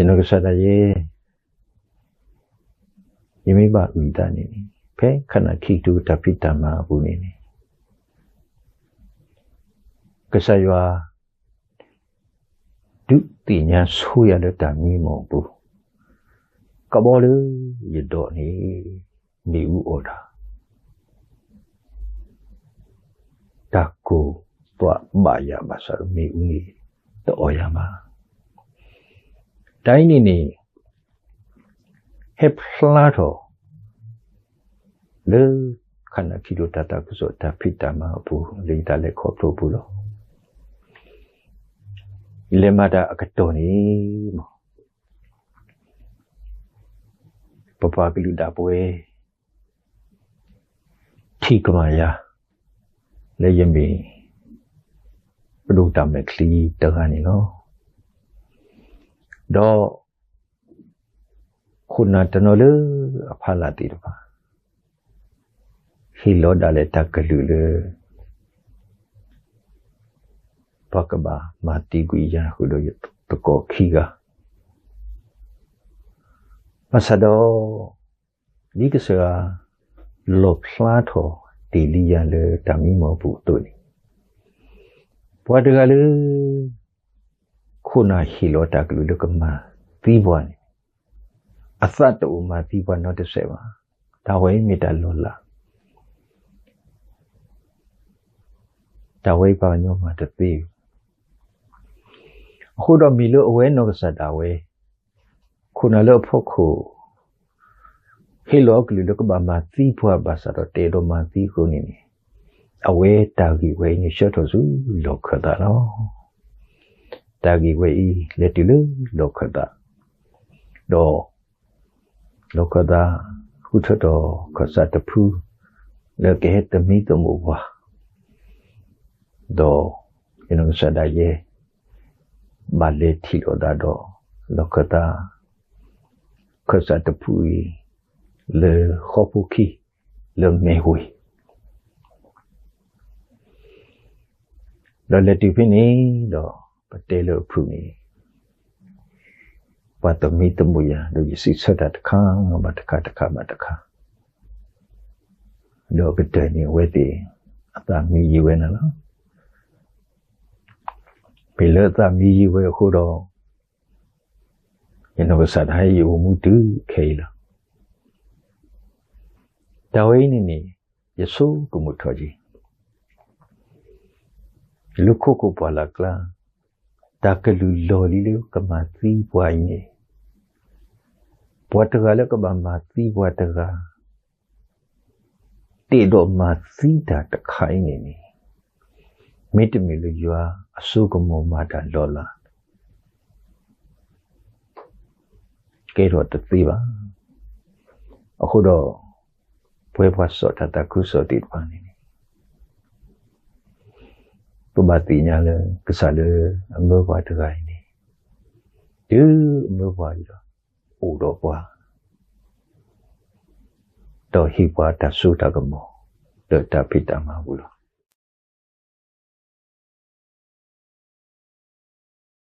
ယနီၢ်ကစၢ်ဒၣ်ယဲ ယမ့ၢ်ဘၣ်အုၣ်သးန့ၣ်န့ၣ် ဖဲခါနၣ်ခံကထိတၢ်ဖံးတၢ်မၤအပူၤန့ၣ်န့ၣ် ကစၢ်ယွၤ ဒုးသ့ၣ်ညါဆိယၤလၢတၢ်မံမီၢ်အပူၤ, ကဘီလၢယဒိးန့ၣ် မ့ၣ်အူအီၣ်တၢ်, တၢ်ကိၢ်သွးဘၣ်ယၤဘၣ်ဆၣ်ဒီးမ့ၣ်အူန့ၣ် တအီၣ်ယၤဘၣ်. တၢ်အံၤန့ၣ်န့ၣ် ဟဲဖျါထီၣ် လၢခါနၣ်ခံကထိတၢ်သးခုကစီၣ်တၢ်ဖံးတၢ်မၤအပူၤ လၢယတၢ်လဲၤခီဖျိအပူၤလီၤ. ယလဲၤမၤတၢ်အကတီၢ်န့ၣ် ပပှၤကလုာ်ဒၣ်ပဝဲ ထံၣ်ကမၣ်ယၤ လၢယမ့ၢ် ပဒိၣ်တၢ်မဲာ်ချံတဂၤန့ၣ်လီၤ. ဒီး ခိၣ်နၢ်တနီၤလၢအဖီလာ်သ့ၣ်တဖၣ် ဟ့ၣ်လီၤဒၣ်လဲာ်တၢ်ကလုၢ်လၢ ပှၤကဘၣ်မၤသံကွံာ်ယၤဃုာ်ဒီးယသကိးခံဂၤ, ဘၣ်ဆၣ်ဒီး ဒ်ကစၢ်ယွၤ လီၣ်ဖျါထီၣ်တ့ၢ်လံယၤလၢတၢ်မံမီၢ်အပူၤအသိးန့ၣ်, ပှၤတဂၤလၢ ခိၣ်နၢ်ဟ့ၣ်လီၤတၢ်ကလုၢ်လၢကမၤသံပှၤန့ၣ် အသးတအိၣ်မၤသံပှၤနီတစဲးဘၣ်. တၢ်ဝဲအံၤမ့ၢ်တၢ်လီၤလး, တၢ်ဝဲအံၤပှၤကညီမၤတသ့. အဃိဒီးမ့ၢ်လၢအဝဲနီၢ်ကစၢ်ဒၣ်ဝဲ ခိၣ်နၢ်လၢအဖီခိၣ် ဟ့ၣ်လီၤအကလုၢ်လၢကဘၣ်မၤသံပှၤဘၣ်ဆၣ်ဒီးတအဲၣ်ဒိးမၤသံအဃိန့ၣ်န့ၣ်, အဝဲတၢ်ဂ့ၢ်ဝဲအံၤန့ၣ် ဆှၢထီၣ်ဆူလီၢ်ခၢၣ်သးလီၤ. တၢ်ဂ့ၢ်ဝဲအံၤလဲၤတုၤလၢလီၢ်ခၢၣ်သး, ဒီး လီၢ်ခၢၣ်သး ဃုထၢထီၣ်ခၢၣ်စးတဖု လၢကဟဲသမံသမိးပှၤ, ဒီး ယနီၢ်ကစၢ်ဒၣ်ယဲ ဘၣ်လဲၤထံၣ်လိာ်သးဒီး လီၢ်ခၢၣ်သး ခၢၣ်စးတဖုအံၤ လၢဃီဖိခံ လၢမဲၢ်ဝ့ၤ ဒီးလဲၤတုၤဖဲန့ၣ်ဒီး ပတဲလၢအဖုၣ်န့ၣ် ပှၤသမံသမိးယၤ ဒီးယစံးဆၢတၢ်တခါဘၣ်တခါ တခါဘၣ်တခါ, ဒီးကတၢၢ်န့ၣ်အဝဲသ့ၣ် အသးမံယံာ်ဝဲနၤလီၤ. မ့ၢ်လၢအသးမံယံာ်ဝဲအဃိဒီး ယနီၢ်ကစၢ်ဒၣ်ယအိၣ်မူတုၤခဲအံၤလီၤ. တၢ်ဝဲအံၤန့ၣ်န့ၣ် ယဆိကမိၣ်ထီၣ်က့ၤ လၢခိခိၣ်ပှၢ်လၢ်ကျါ တၢ်ကလုၢ်လီၢ်လံၤလၢကမၤသံပှၤအံၤန့ၣ်, ပှၤတဂၤလၢကဘၣ်မၤသံပှၤတဂၤ တအဲၣ်ဒိးမၤသံတၢ်တခါအံၤန့ၣ်န့ၣ် မ့တမ့ၢ်လၢယွၤအစိကမီၤမၤတၢ်လီၤလး ကဲထီၣ်တသ့ဘၣ်. အဃိဒီး ပဝဲပှၤစိာ်တၢ်သးခုကစီၣ်သ့ၣ်တဖၣ်န့ၣ်န့ၣ် ပဘၣ်သ့ၣ်ညါလၢကစၢ်လၢအမၢပှၤတဂၤအံၤန့ၣ် တုၤအမၢပှၤအံၤဒီး အိၣ်ဒီးပှၤ ဒီးဟ့ၣ်ပှၤတၢ်စိတၢ်ကမီၤ လၢတၢ်ဖံးတၢ်မၤအပူၤလီၤ.